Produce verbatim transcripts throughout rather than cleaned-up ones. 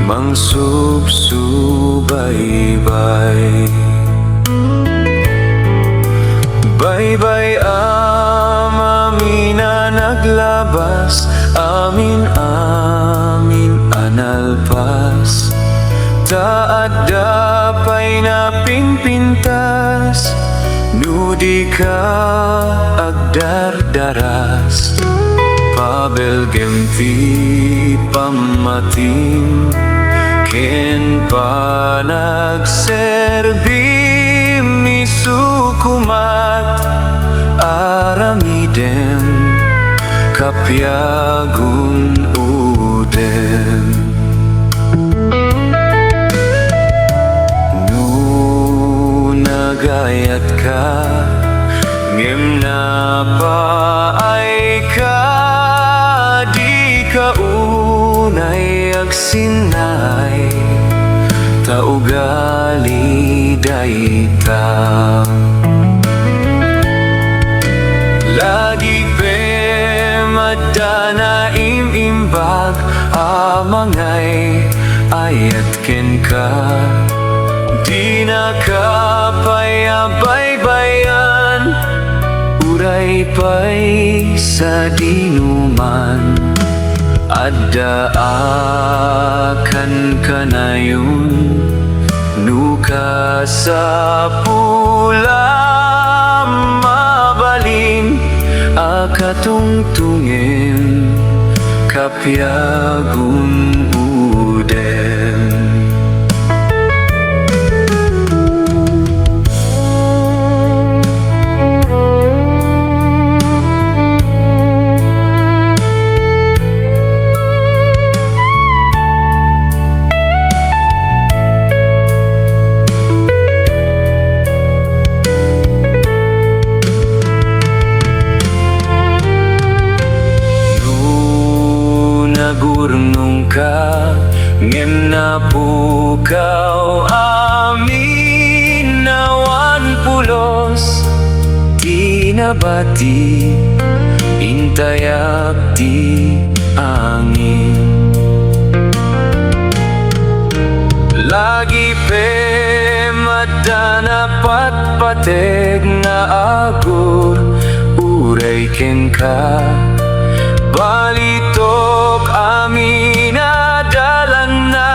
Mangsubsubaybay. Baybay-am amin a naglabas, amin-amin a nalpas. Ta adda pay napingpintas, no dika agdardaras. Pabelgem ti pammatim ken panagserbim, isukomat aramidem, kapiagon udem. No nagayatka ngem napaayka, dika unay agsinnay, ta ugali dayta. Lagi pay madda naim-imbag a mangay-ayat kenka. Dinaka pay a baybayan, uray pay sadinoman. Adda a kankanayon, no kasapulam, mabalin a katungtungem, kapiagon udem. No nagurnongka ngem napukaw amin, awan pulos ti nabati, intayak ti angin. Lagi pay madda napatpateg nga agur uray kenka. Balitok amin a dalanna,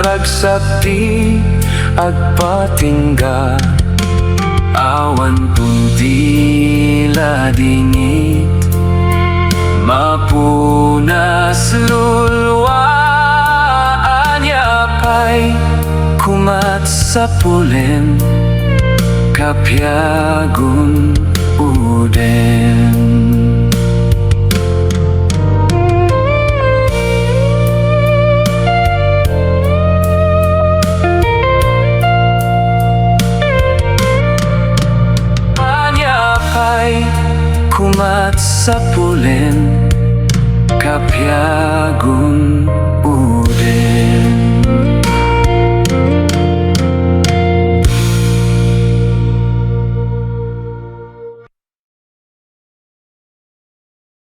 ragsak ti agpatingga. Awan pun ti ladingit, mapunas lulua, ania pay koma ti sapulem, kapiagon udem. Ania pay koma ti sapulem, kapiagon